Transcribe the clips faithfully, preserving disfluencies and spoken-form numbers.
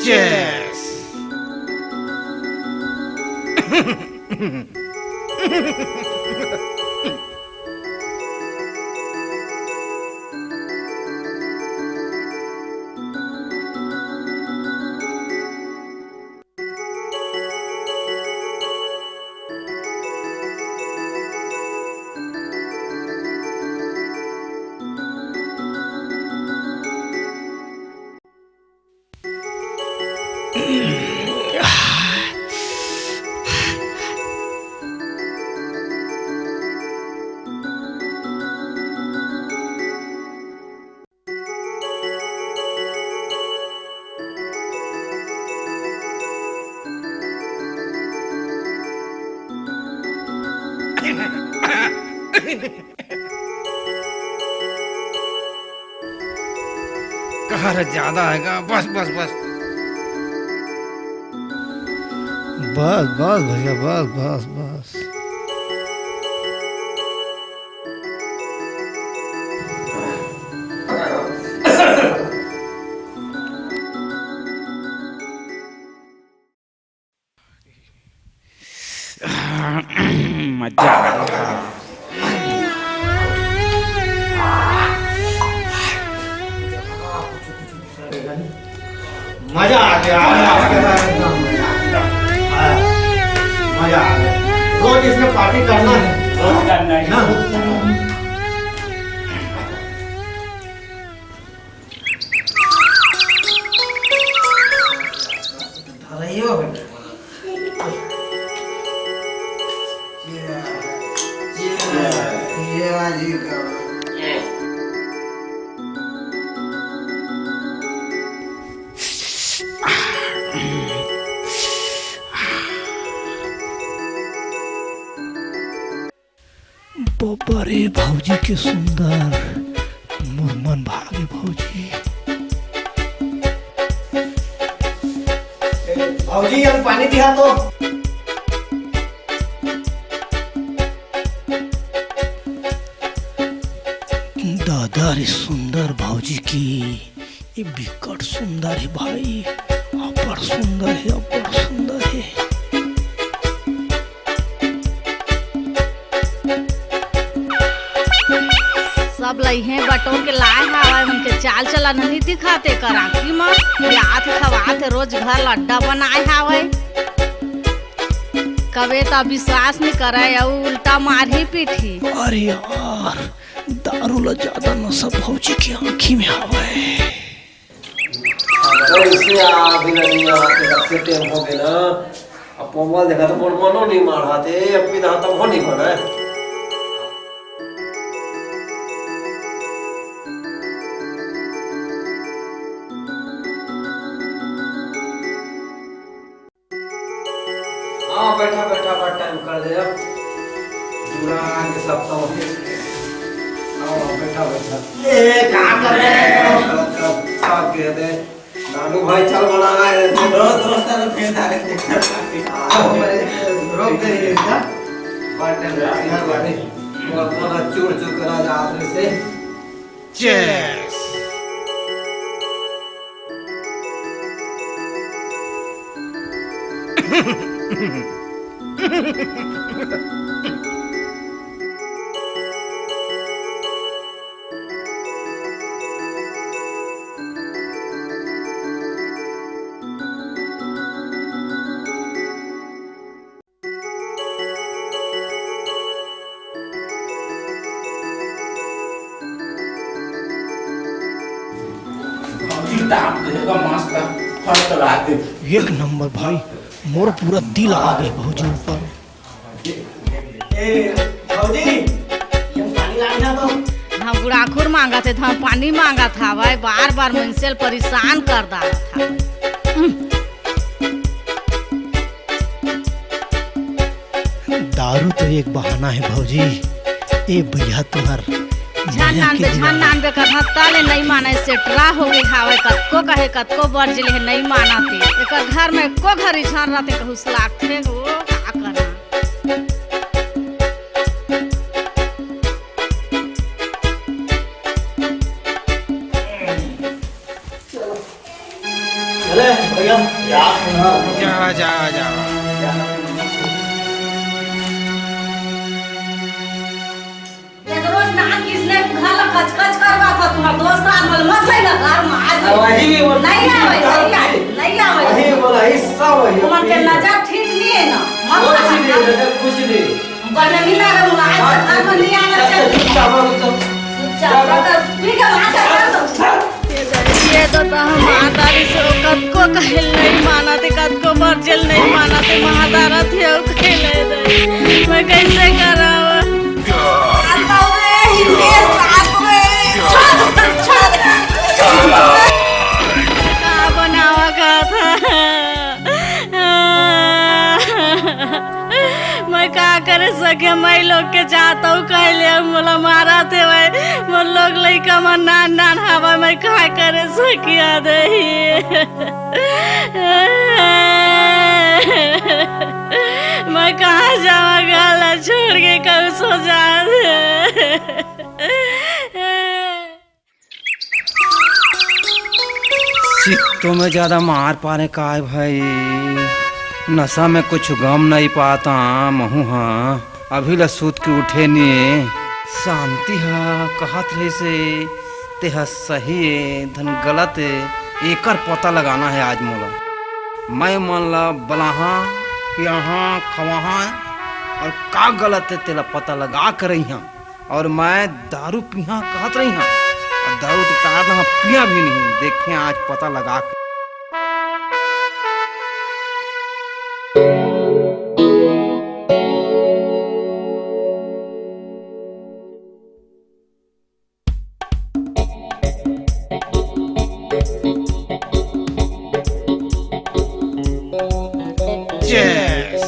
Cheers! कहा रे, ज्यादा है का? बस, बस, बस। बस, बस भैया, बस, बस, बस। मजा आ गया। मजा आ गया, मजा आ गया, एकदम मजा आ गया। हाँ, मजा आ गया। रोज इसमें पार्टी करना है। रोज करना है। ना? धरैयो है। बबा रे भौजी के सुंदर, मोर मन भागे भौजी। भौजी, हम पानी दिहा तो। दादा रे सुंदर भौजी की, ये बिकट सुंदर है भाई, अब्बड़ सुंदर है, अब्बड़ सुंदर है। सब लइहे बटोर के लाए हावय, उनके चाल चलन नहीं दिखाते कर आँखी म, खियात खवात रोज घर लड्डा बनाए हावय। कबे त विश्वास नहीं करे अउ उल्टा मारही पीटही। अरे यार, दारू ला ज्यादा नशा भौजी के आँखी में हावय। अगर इसे आग ही लगी यहाँ पे रखते टेम हो गए ना, अब पोंगल देखा तो मोर मनो नहीं मार हाथे, अब भी तो तब हो नहीं बना है। हाँ, बैठा, बैठा, बड़ा टाइम कर दे अब। जुड़ा के सब तो। हाँ, बैठा, बैठा। ए, कहाँ कर रहे हैं? सब, सब, सब कह दे। नानू भाई, चल बना रहा है। दोस्त, दोस्त, तो फिर डाले थे। हाँ, रोक दे इसका। बड़ा टाइम कर दिया, भाई। बहुत, बहुत चूर, चूर करा जा हाथ से। Cheers! एक नंबर भाई, मोर पूरा दिल आ गे भौजी ऊपर। ए, भौजी, ये पानी लाना तो। हम बुढ़ाखुर मांगत हे, हम पानी मांगत हवय, बार बार मनसे ल परेशान कर डारत हवय। दारू तो एक बहाना हे भौजी, ए भैया तुहर झन नानबे, झन नानबे करहा, तले नइ मानय, सेटरा हो गे हावय। कतको कहे, कतको बरजे ले हे, नइ मानत हे। एकर घर में एको घरी झन रहिथे, कहूस लागथे हो, का करहा। चलो। चले, भैया। जा, जा, जा। ये तो रोज नान किसने घर ला कच-कच करवा था, तुम्हारा दोस्त आज मल मत लेना घर में, आज वही भी बोल-, नहीं आवे, नहीं आवे, नहीं आवे। वही बोला, हिस्सा वही। तुमन के नजर ठीक नहीं है ना, मत कुछ नहीं, नजर कुछ नहीं। बने नहीं ना रहूंगा, आज से घर में नहीं आना चाहिए। चुपचाप रहो, चुप। चुपचाप रहो, तो पी के वहाँ से कर दो। ये तो, तो हम महादारी से वो कतको कहेल नहीं मानत हे, कतको बरजेल नहीं मानत हे, महादारा थे वो कहेल नहीं दे। मैं कैसे करावा? आता हूँ रे, हिंदी साथ में। छोड़, छोड़, छोड़। का बनावा का था? मैं का करे सके, मैं लोग के जात हूँ कहले, मोला मारा थे भाई, मोर लोग लइका मन नान नान हवा, मैं का करे सकिया दही। मैं कहाँ जावा, गाला छोड़ के कहूँ सो जा। चित्तो में ज्यादा मार पारे काय भाई, नशा में कुछ गम नहीं पाता महू हा। अभी ला सूत के उठे नी। शांति हा कहत रहिसे, तेहा सही ए, धन गलत ए, एकर पता लगाना हे आज मोला। मैं मन ला बलाहा, पियाहा, खवाहा और का गलत ए, तेला पता लगा के रहिहा। और मैं दारू पीहा कहत रही हाँ, और दारू तो टार रहा, पिया भी नहीं। देखे आज पता लगा के। Yes।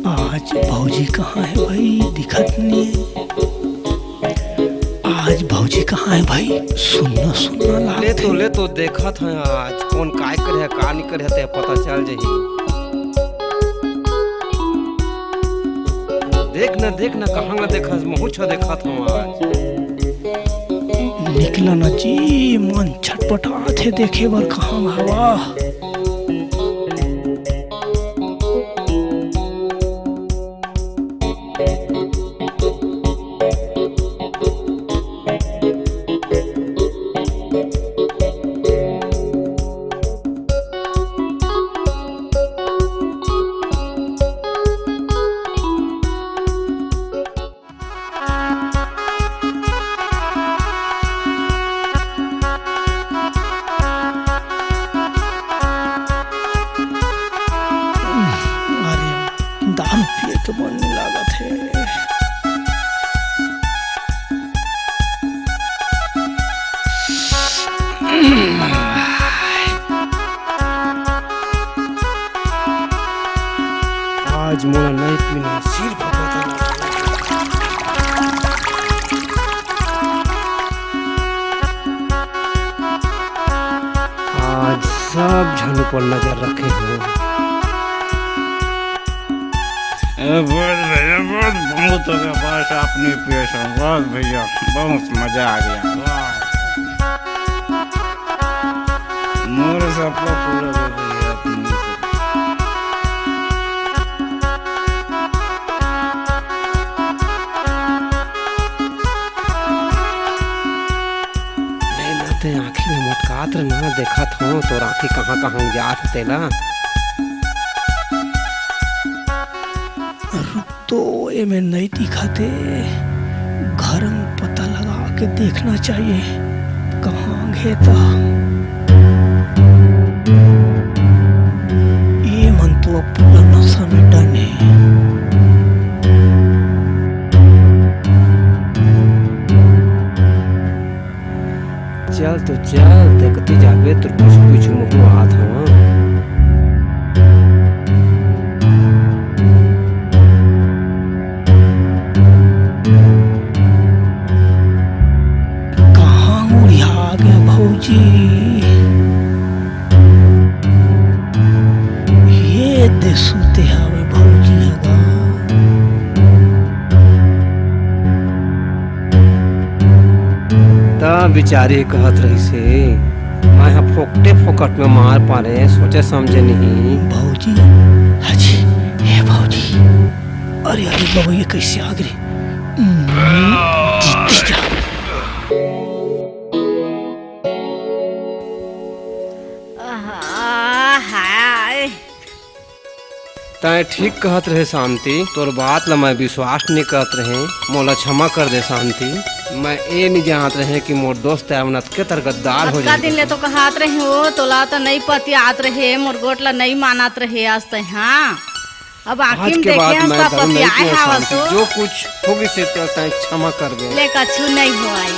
आज भौजी कहाँ हे भाई, दिखत नहीं हे। आज भौजी कहाँ हे भाई, सुन्ना सुन्ना लागथे। ले तो, ले तो देखत हन आज कोन काय करे हे, का नहीं करे हे, ते पता चल जाही। देख न, देख न, कहाँ ला देखत, महूँ च देखत हँव आज। निकला न जी, मन छटपटात हे देखे बर कहाँ हवा। अरे, दारू पिए के मन लागत हे। आज मोला नहीं पीना, सिर फटा। आज सब झन पर नजर रखे हो। ए, बस भैया, बस बहुत हो गया, बस आप नहीं पिए सो, बस भैया, बहुत मजा आ गया, वाह। मोर सपना पूरा हो गया, आप नहीं से। नैना ते आँखी में मटकात रह ना, देखत हो तोर आँखी कहाँ कहाँ जात हे तेला। रुक तो, एमे नई दिखत हे, घर में पता लगा के देखना चाहिए कहाँ गे त। ये मन तो अब पूरा नशा में डन हे। चल तो चल, ते कति जाबे तो कुछ कुछ मुँह आत हवा। कहाँ उड़िया गे भौजी? ये दे सुते हवे भौजी ह गा। त बिचारी कहत रहिसे, मैं ह फोकटे फोकट में मार पारे, सोचे समझे नहीं। भौजी, हजी, हे भौजी, अरे, अरे, बाबा, ये कैसे आ गए? हम्म, जीती जा। आहा, हाय। तैं ठीक कहत रहे शांति, तोर बात ला मैं विश्वास नहीं करत रहे, मोला क्षमा कर दे शांति। मैं ए नहीं जानत रहे कि मोर दोस्त यार मन अतके तर गद्दार हो अतका दिन ले जाही। तो कहत रहे हो, तोला तो नहीं पतियात रहे, मोर गोठ ला नहीं मानत रहे, आज तैं, हाँ। अब आँखी आज में के देखे बाद हस मैं त दारू नहीं पतियाए पीऊँ हवस शांति, हो। जो कुछ होगिस हे तेला तैं क्षमा कर दे। ले कछु नहीं होय।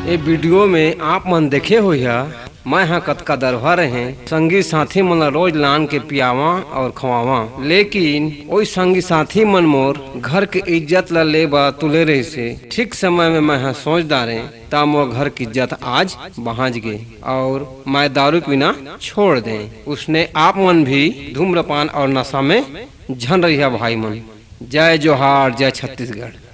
ए वीडियो में आप मन देखे होइहा, मैं ह कतका दरहा रहें, संगी साथी मन ला रोज लान के पियावां और खवावां, लेकिन ओई संगी साथी मन मोर घर के इज्जत ला ले बर तुले रहिसे। ठीक समय में मैं ह सोच डारें, त मोर घर की इज्जत आज बाँच गे और मैं दारू पीना छोड़ दें। उसने आप मन भी धूम्रपान और नशा में झन रहिहा भाई मन। जय जोहार, जय छत्तीसगढ़।